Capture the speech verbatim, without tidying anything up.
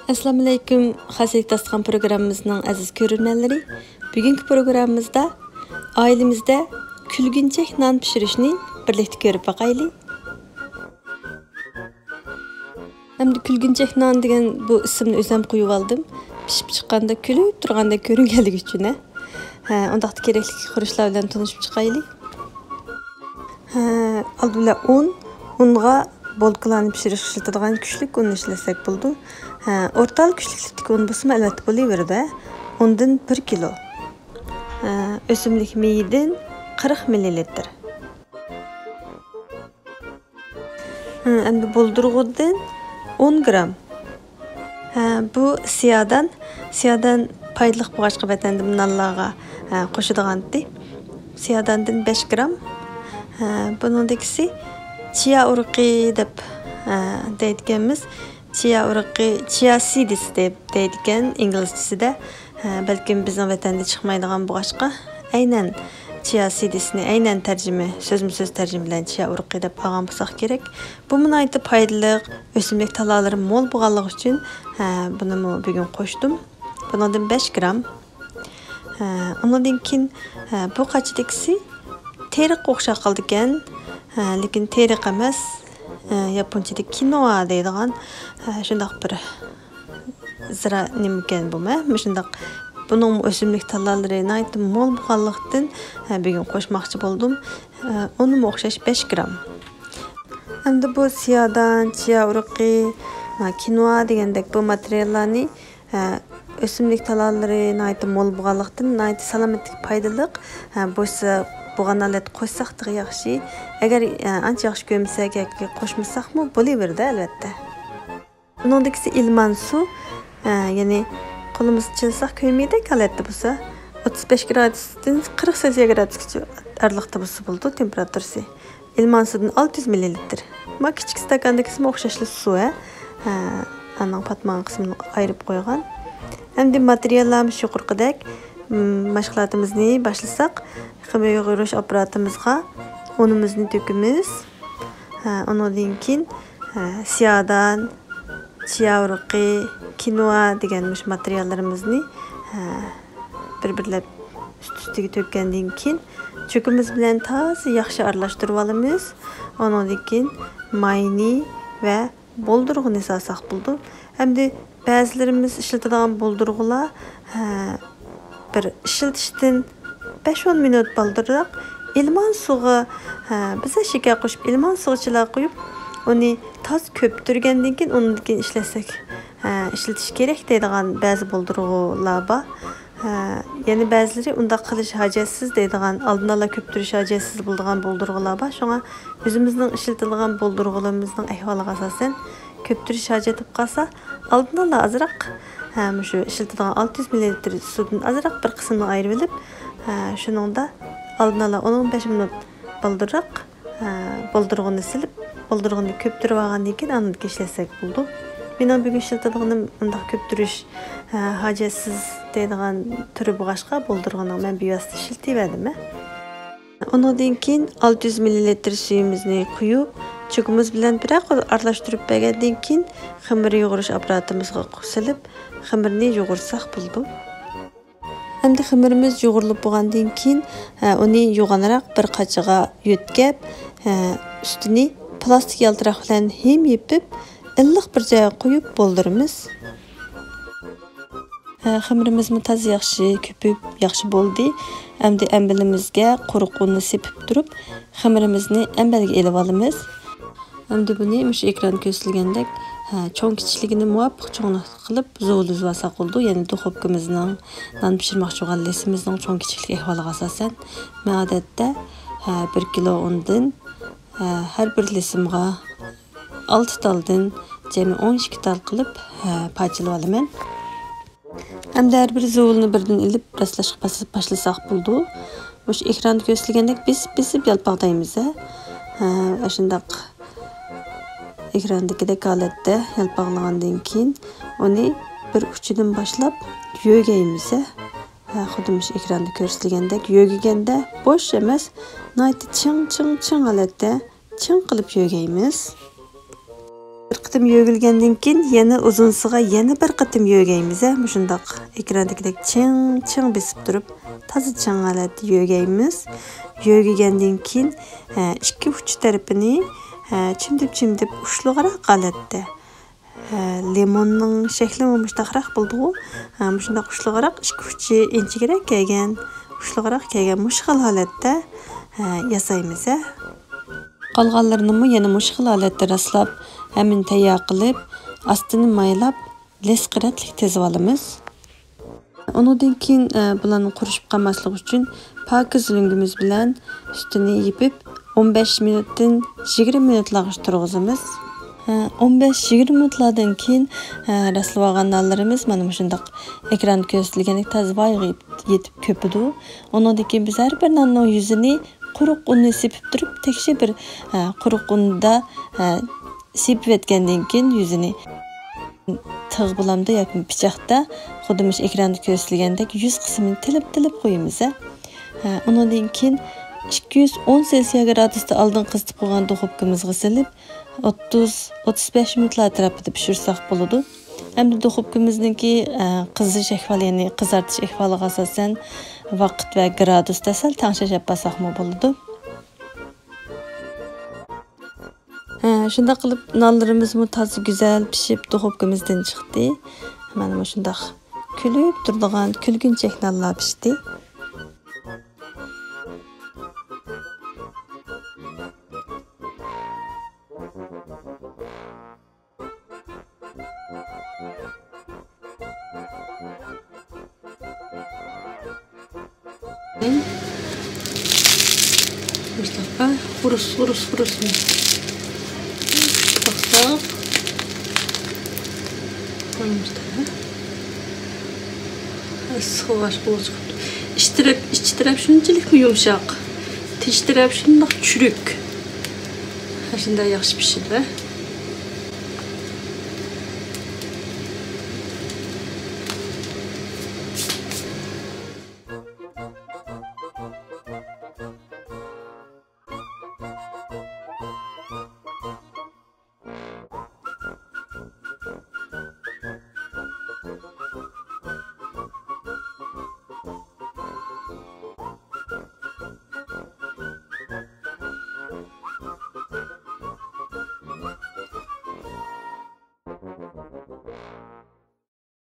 ئەسسالامۇئەلەيكۇم، خاسىيەت داستىخان پروگراممىمىزنىڭ ئەزىز كۆرۈرمەنلىرى. بۈگۈنكى پروگراممىمىزدا ئائىلىمىزدە كۈلگۈنچەك نان پىشۇرۇشنى بىرلىكتە كۆرۈپ باقايلى. ئەمدى كۈلگۈنچەك نان دېگەن بۇ ئىسىمنى ئۆزۈم قويۇۋالدىم. پىشىپ چىققاندا كۈلۈپ تۇرغاندەك كۆرۈنگەنلىكى ئۈچۈن، ھە. ھە، ئۇنداقتا كېرەكلىك خۇرۇچلار بىلەن تونۇشۇپ چىقايلى. ھە، ئالدى بىلەن ئۇن، ئۇنغا بولكىلارنى پىشۇرۇشقا ئىشلىتىدىغان كۈچلۈك ئۇننى ئىشلەتسەك بولىدۇ. ھە، ئورتالىق كۈچلۈكلۈكتىكى ئۇن بولسىمۇ ئەلۋەتتە بولۇۋېرىدۇ، ھە. ئۇندىن بىر كىلو. ھە، ئۆسۈملۈك مېيىدىن قىرىق مىللىلىتىر. ھە، ئەمدى بولدۇرغۇدىن ئون گرام. ھە، بۇ سىيادان، سىيادان پايدىلىق بولغاچقا ۋەتەندە نانلارغا، ھە، قوشىدىغانتى. سىياداندىن بەش گرام. ھە، بۇنىڭدىكىسى چىيا ئۇرۇقى دەپ، ھە، دەيدىكەنمىز. چىيا ئۇرۇقى، چىيا سىدس دەپ دەيدىكەن ئىنگلىزچىسىدە. ھە، بەلكىم بىزنىڭ ۋەتەندە چىقمايدىغان بولغاچقا، ئەينەن چىيا سىدسنى ئەينەن تەرجىمە، سۆزمۇ سۆز تەرجىمە بىلەن چىيا ئۇرۇقى دەپ ئالغان بولساق كېرەك. بۇمۇ ناھايىتى پايدىلىق، ئۆسۈملۈك تالالىرى مول بولغانلىقى ئۈچۈن، ھە، بۇنىمۇ بۈگۈن قوشتۇم. بۇنىڭدىن بەش گرام. ھە، ئۇنىڭدىن كېيىن، ھە، بۇ قاچىدىكىسى تېرىققا ئوخشاپ قالىدىكەن. ھە، لېكىن تېرىق ئەمەس. ھە، ياپونچىدا كىنوا دەيدىغان، ھە، شۇنداق بىر زىرا نېمىكەن بۇمۇ؟ مۇشۇنداق. بۇنىڭمۇ ئۆسۈملۈك تالالىرى ناھايىتى مول بولغانلىقتىن، ھە، بۈگۈن قوشماقچى بولدۇم. ھە، ئۇنىمۇ ئوخشاش بەش گرام. ئەمدى بۇ سىيادان، چىيا ئۇرۇقى، ھە، كىنوا دېگەندەك بۇ ماتېرىياللارنى، ھە، ئۆسۈملۈك تالالىرى ناھايىتى مول بولغانلىقتىن، ناھايىتى سالامەتلىككە پايدىلىق. ھە، بولسا بولغان ھالەتتە قوشساق تېخى ياخشى. ئەگەر، ھە، ئانچە ياخشى كۆرمىسەك ياكى قوشمىساقمۇ بولۇۋېرىدۇ، ئەلۋەتتە. بۇنىڭدىكىسى ئىلمان سۇ، ھە، يەنى قولىمىزنى چىللىساق كۆيمەيدىكەن ھالەتتە بولسا، ئوتتۇز بەش گرادۇستىن قىرىق سېلسىيە گرادۇسقىچە ئارىلىقتا بولسا بولىدۇ تېمپېراتۇرىسى. ئىلمان سۇدىن ئالتە يۈز مىللىلىتىر. ما كىچىك ئىستاكاندىكىسىمۇ ئوخشاشلا سۇ، ھە. ھە، ئانىڭ پاتمىغان قىسمىنى ئايرىپ قويغان. ئەمدى ماتېرىياللارمۇ شۇ يۇقىرىقىدەك. م، مەشغۇلاتىمىزنى باشلىساق، خېمىر يۇغۇرۇش ئاپپاراتىمىزغا ئۇنىمىزنى تۆكىمىز. ھە، ئۇنىڭدىن كېيىن، ھە، سىيادان، چىيا ئۇرۇقى، كىنوا دېگەن مۇشۇ ماتېرىياللىرىمىزنى، ھە، بىر-بىرلەپ ئۈست-ئۈستىگە تۆككەندىن كېيىن، چوكىمىز بىلەن تازا ياخشى ئارىلاشتۇرۇۋالىمىز. ئۇنىڭدىن كېيىن ماينى ۋە بولدۇرغۇنى سالساق بولىدۇ. ئەمدى بەزىلىرىمىز ئىشلىتىدىغان بولدۇرغۇلار، ھە، بىر ئىشلىتىشتىن بەش-ئون مىنۇت بالدۇرراق ئىلمان سۇغا، ھە، بىزە شېكەر قوشۇپ، ئىلمان سۇغا چىلا قۇيۇپ، ئۇنى تازا كۆپتۈرگەندىن كېيىن، ئۇنىڭدىن كېيىن ئىشلەتسەك، ھە، ئىشلىتىش كېرەك دەيدىغان بەزى بولدۇرغۇلار بار. ھە، يەنە بەزىلىرى ئۇنداق قىلىش ھاجەتسىز دەيدىغان، ئالدىن ئالا كۆپتۈرۈش ھاجەتسىز بولىدىغان بولدۇرغۇلار بار. شۇڭا ئۆزىمىزنىڭ ئىشلىتىدىغان بولدۇرغۇلىرىمىزنىڭ ئەھۋالىغا ئاساسەن كۆپتۈرۈش ھاجەت بولۇپ قالسا، ئالدىن ئالا ئازراق، ھە، مۇشۇ ئىشلىتىدىغان ئالتە يۈز مىللىلىتىر سۇدىن ئازراق بىر قىسمىنى ئايرىۋېلىپ، ھە، شۇنىڭدا ئالدىن ئالا ئون بەش مىنۇت بالدۇرراق، ھە، بولدۇرغۇنى سېلىپ، بولدۇرغۇنى كۆپتۈرۈپ ئالغاندىن كېيىن ئاندىن كېيىن ئىشلەتسەك بولىدۇ. مېنىڭ بۈگۈن ئىشلىتىدىغىنىم ئۇنداق كۆپتۈرۈش، ھە، ھاجەتسىز دەيدىغان تۈرى بولغاچقا، بولدۇرغۇنىڭ مەن بىۋاسىتە ئىشلىتىۋەردىم، ھە. ئۇنىڭدىن كېيىن ئالتە يۈز مىللىلىتىر سۈيىمىزنى قۇيۇپ، چوكىمىز بىلەن بىرەر قول ئارىلاشتۇرۇپ بەرگەندىن كېيىن، خېمىر يۇغۇرۇش ئاپپاراتىمىزغا سېلىپ، خېمىرنى يۇغۇرساق بولىدۇ. ئەمدى خېمىرىمىز يۇغۇرۇلۇپ بولغاندىن كېيىن، ھە، ئۇنى يوغانراق بىر قاچىغا يۆتكەپ، ھە، ئۈستىنى پىلاستىك يالتىراق بىلەن ھىم يېپىپ، ئىللىق بىر جايغا قويۇپ بولدۇرىمىز. ھە، خېمىرىمىزمۇ تازا ياخشى كۆپۈپ، ياخشى بولدى. ئەمدى ئەمبىلىمىزگە قۇرۇق ئۇننى سېپىپ تۇرۇپ، خېمىرىمىزنى ئەمبەلگە ئېلىپ ئالىمىز. ئەمدى بۇنى مۇشۇ ئېكراندا كۆرسىتىلگەندەك، ھە، چوڭ كىچىكلىكىنى مۇۋاپىق چوڭلۇق قىلىپ زۇۋۇل ئۈزۈۋالساق بولىدۇ. يەنى دۇخوپكىمىزنىڭ، نان پىشۇرماقچى بولغان لىسىمىزنىڭ چوڭ كىچىكلىك ئەھۋالىغا ئاساسەن، مەن ئادەتتە، ھە، بىر كىلو ئۇندىن، ھە، ھەر بىر لىسىمغا ئالتە تالدىن جەمئىي ئون ئىككى تال قىلىپ، ھە، پارچىلىۋالىمەن. ئەمدى ھەر بىر زۇۋۇلنى بىردىن ئېلىپ راسلاشقا باس-، باشلىساق بولىدۇ. مۇشۇ ئېكراندا كۆرسىتىلگەندەك بېسىپ-بېسىپ يالپاقلايمىز، ھە. ھە، ئاشۇنداق ئېكراندىكىدەك ھالەتتە يالپاقلىغاندىن كېيىن، ئۇنى بىر ئۇچىدىن باشلاپ يۆگەيمىز، ھە. ھە، خۇددى مۇشۇ ئېكراندا كۆرسىتىلگەندەك يۆگىگەندە بوش ئەمەس، ناھايىتى چىڭ، چىڭ، چىڭ ھالەتتە چىڭ قىلىپ يۆگەيمىز. بىر قېتىم قېتىم يۆگىلىگەندىن كېيىن يەنە ئۇزۇنسىغا يەنە بىر قېتىم يۆگەيمىز، ھە، مۇشۇنداق ئېكراندىكىدەك چىڭ، چىڭ بېسىپ تۇرۇپ، تازا چىڭ ھالەتتە يۆگەيمىز. يۆگىگەندىن كېيىن، ھە، ئىككى ئۇچ تەرىپىنى، ھە، چىمدىپ، چىمدىپ ئۇشلۇقراق ھالەتتە، ھە، لىموننىڭ شەكلىمۇ مۇشۇنداقراق بولىدىغۇ، ھە، مۇشۇنداق ئۇشلۇقراق، ئىككى ئۇچى ئىنچىكىرەك كەلگەن، ئۇشلۇقراق كەلگەن مۇشۇ خىل ھالەتتە، ھە، ياسايمىز، ھە. قالغانلىرىنىمۇ يەنە مۇشۇ خىل ھالەتتە راسلاپ، ھەممىنى تەييار قىلىپ، ئاستىنى مايلاپ، لىسقا رەتلىك تىزىۋالىمىز. ئۇنىڭدىن كېيىن، ئە، بۇلارنىڭ قۇرۇشۇپ قالماسلىقى ئۈچۈن پاكىز لۆڭگىمىز بىلەن ئۈستىنى يېپىپ، ئون بەش مىنۇتتىن يىگىرمە مىنۇتلارغىچە تۇرغۇزىمىز. ئە، ئون بەش يىگىرمە مىنۇتلاردىن كېيىن، ئە، راسلىۋالغان نانلىرىمىز مانا مۇشۇنداق ئېكراندا كۆرسىتىلگەندەك تازا ۋايىغا يېتىپ كۆپىدۇ. ئۇنىڭدىن كېيىن بىز ھەر بىر ناننىڭ يۈزىنى قۇرۇق ئۇننى سېپىپ تۇرۇپ، تەكشى بىر، ئە، قۇرۇق ئۇندا، ئە، سېپىۋەتكەندىن كېيىن يۈزىنى تىغ بىلەنمۇ ياكى پىچاقتا خۇددى مۇشۇ ئېكراندا كۆرسىتىلگەندەك يۈز قىسمىنى تىلىپ-تىلىپ قويىمىز، ھە. ئۇنىڭدىن كېيىن ئىككى يۈز ئون سېلسىيە گرادۇستا ئالدىن قىزىتىپ قويغان دۇخوپكىمىزغا سېلىپ، ئوتتۇز، ئوتتۇز بەش مىنۇتلار ئەتراپىدا پىشۇرساق بولىدۇ. ئەمدى دۇخوپكىمىزنىڭكى، ئە، قىزىش ئەھۋالى، يەنى قىزارتىش ئەھۋالىغا ئاساسەن ۋاقىت ۋە گرادۇستا سەل تەڭشەش ئېلىپ بارساقمۇ بولىدۇ. ھە، شۇنداق قىلىپ نانلىرىمىزمۇ تازا گۈزەل پىشىپ، دۇخوپكىمىزدىن چىقتى. مانا مۇشۇنداق كۈلۈپ تۇرىدىغان كۈلگۈنچەك نانلار پىشتى. مۇشتاققا ئۇرۇس، ئۇرۇس، ئۇرۇس. كۈچلۈك باقساق. مۇشتاققا. ئىسسىغاچ بولۇپ چىقىپتۇ. ئىچ تەرەپ، ئىچ تەرەپ شۇنچىلىكمۇ يۇمشاق. تىش تەرەپ شۇنداق چۈرۈك. شۇنداق ياخشى پىشىدۇ.